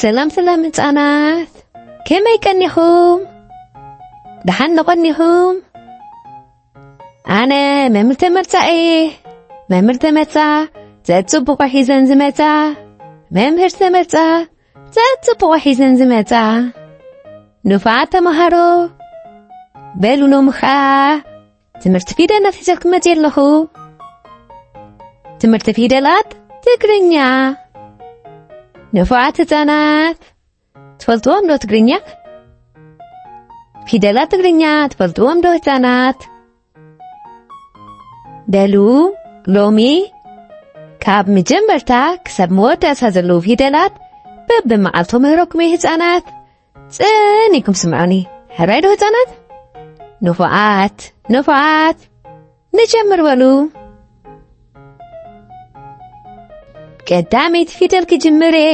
ሰላም ሰላም ህፃናት፣ ከመይ ቀኒኹም? ደሓን ዶ ቀኒኹም? ኣነ መምህር ተመርፃ እየ። መምህር ተመርፃ ዘፅቡቑ ሒዘን ዝመፃ። መምህር ተመርፃ ዘፅቡቑ ሒዘን ዝመፃ። ንፉዓት ተምሃሮ፣ በሉ ሎሚ ኸዓ ትምህርቲ ፊደላት ሒዘልኩም መፂአ ኣለኹ። ትምህርቲ ፊደላት ትግርኛ። ንፉዓት ህፃናት፣ ትፈልጥዎም ዶ ትግርኛ? ፊደላት ትግርኛ ትፈልጥዎም ዶ ህፃናት? በሉ፣ ሎሚ ካብ መጀመርታ ክሳብ መወዳእታ ዘለዉ ፊደላት በብመዓልቶም ምህረኩም እየ ህፃናት። ፅን ኢልኩም ስምዑኒ። ሕራይ ዶ ህፃናት? ንፉዓት፣ ንፉዓት። ንጀምር በሉ። ቀዳመይቲ ፊደል ክጅምር እየ።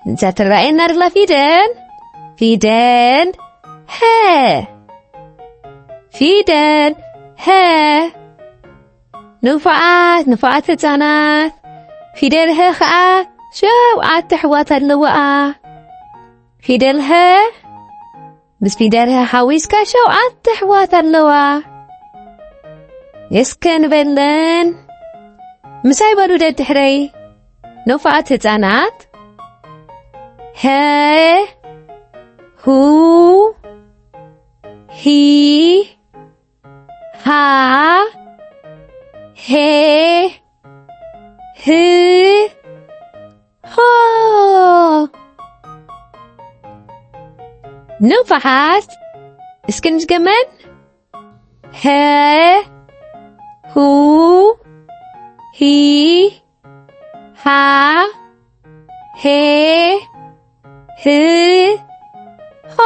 እዛ ትረኣየና ዘላ ፊደል፣ ፊደል ሀ። ፊደል ሀ። ንፉዓት፣ ንፉዓት ህፃናት። ፊደል ሀ ኸዓ ሸውዓተ ኣሕዋት ኣለዋኣ። ፊደል ሀ ምስ ፊደል ሀ ሓዊስካ ሸውዓተ ኣሕዋት ኣለዋ። እስከ ንበለን። ምሳይ በሉ ደድሕረይ። ንፉዓት ህፃናት። ሀ፣ ሁ፣ ሂ፣ ሃ፣ ሄ፣ ህ፣ ሆ። ንፉዓት፣ እስኪ ንድገመን። ሀ፣ ሁ፣ ሂ፣ ሃ፣ ሄ፣ ህ፣ ሆ።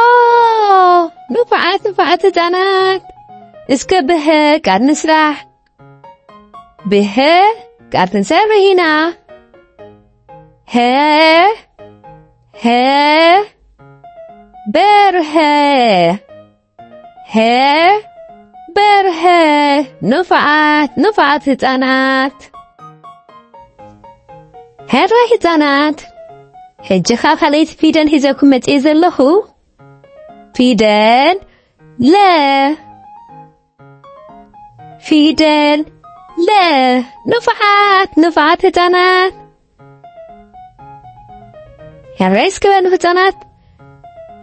ንፉዓት፣ ንፉዓት ህፃናት። እስከ ብሀ ቃል ንስራሕ። ብሀ ቃል ክንሰርሕ ኢና። ሀ፣ ሀ፣ በርሀ። ሀ፣ በርሀ። ንፉዓት፣ ንፉዓት ህፃናት። ሕራይ ህፃናት፣ ሕጂ ኸዓ ካልኣይቲ ፊደል ሒዘልኩም መፂአ ዘለኹ። ፊደል ለ። ፊደል ለ። ንፉዓት፣ ንፉዓት ህፃናት። ሕራይ እስኪ በሉ ህፃናት።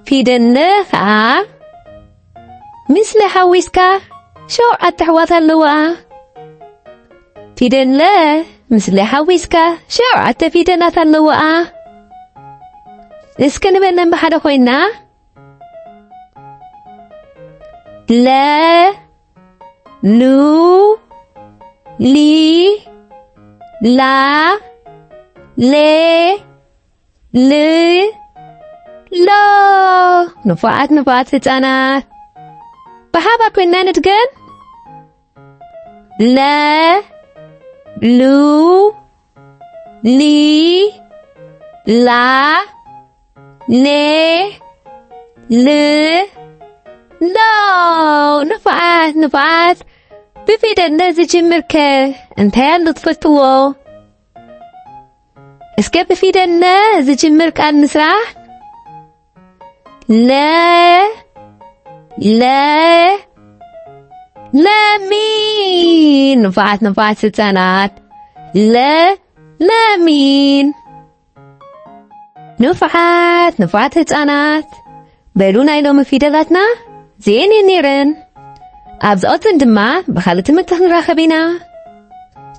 ፊደል ለ ኸዓ ምስ ለ ሓዊስካ ሸውዓተ ኣሕዋት ኣለዋኣ። ፊደል ለ ምስ ለ ሓዊስካ ሸውዓተ ፊደላት ኣለዋኣ። እስኪ ንበለን ብሓደ ኮይና። ለ፣ ሉ፣ ሊ፣ ላ፣ ሌ፣ ል፣ ሎ። ንፉዓት፣ ንፉዓት ህፃናት። ብሓባር ኮይንና ንድገም። ለ፣ ሉ፣ ሊ፣ ላ፣ ሌ፣ ል፣ ሎ። ንፉዓት፣ ንፉዓት። ብፊደል ነ ዝጅምር ከ እንታይ ኣሎ ትፈልጥዎ? እስከ ብፊደል ነ ዝጅምር ቃል ንስራሕ። ለ፣ ለ፣ ለሚን። ንፉዓት፣ ንፉዓት ህፃናት። ለ፣ ለሚን። ንፉዓት፣ ንፉዓት ህፃናት። በሉ ናይ ሎሚ ፊደላትና እዚኤን እየን ነይረን። ኣብ ዝቐፅል ድማ ብኻልእ ትምህርቲ ክንራኸብ ኢና።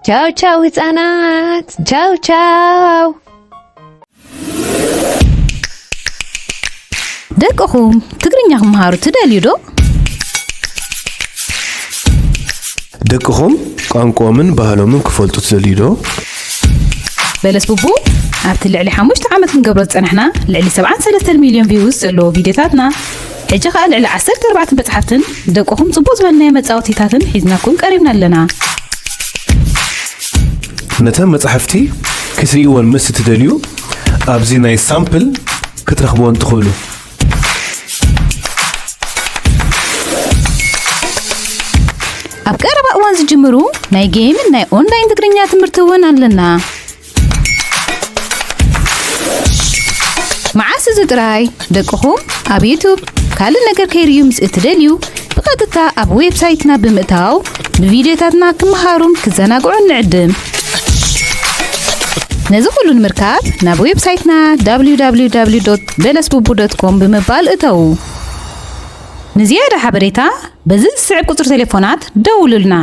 ቻው ቻው ህፃናት፣ ቻው ቻው። ደቅኹም ትግርኛ ክመሃሩ ትደልዩ ዶ? ደቅኹም ቋንቋኦምን ባህሎምን ክፈልጡ ትደልዩ ዶ? በለስ ቡቡ ኣብቲ ልዕሊ ሓሙሽተ ዓመት ክንገብሮ ዝጸናሕና ልዕሊ ሰብዓን ሰለስተን ሚልዮን ቪውስ ዘለዎ ቪድዮታትና፣ ሕጂ ኸኣ ልዕሊ ዓሰርተ ኣርባዕተ መጽሓፍትን ደቅኹም ጽቡቕ ዝበልናዮ መጻወቲታትን ሒዝናኩም ቀሪብና ኣለና። ነተን መጻሕፍቲ ክትርእይወን ምስ እትደልዩ፣ ኣብዚ ናይ ሳምፕል ክትረኽብወን ትኽእሉ። ኣብ ቀረባ እዋን ዝጅምሩ ናይ ጌምን ናይ ኦንላይን ትግርኛ ትምህርቲ እውን ኣለና። መዓስ እዚ ጥራይ ደቅኹም ኣብ ዩቱብ ካልእ ነገር ከይርእዩ ምስ እትደልዩ፣ ብቐጥታ ኣብ ዌብሳይትና ብምእታው ብቪድዮታትና ክመሃሩን ክዘናግዑን ንዕድም። ነዚ ኩሉ ንምርካብ ናብ ዌብሳይትና www.belesbubu.com ብምባል እተዉ። ንዝያዳ ሓበሬታ በዚ ዝስዕብ ቁጽሪ ቴሌፎናት ደውሉልና።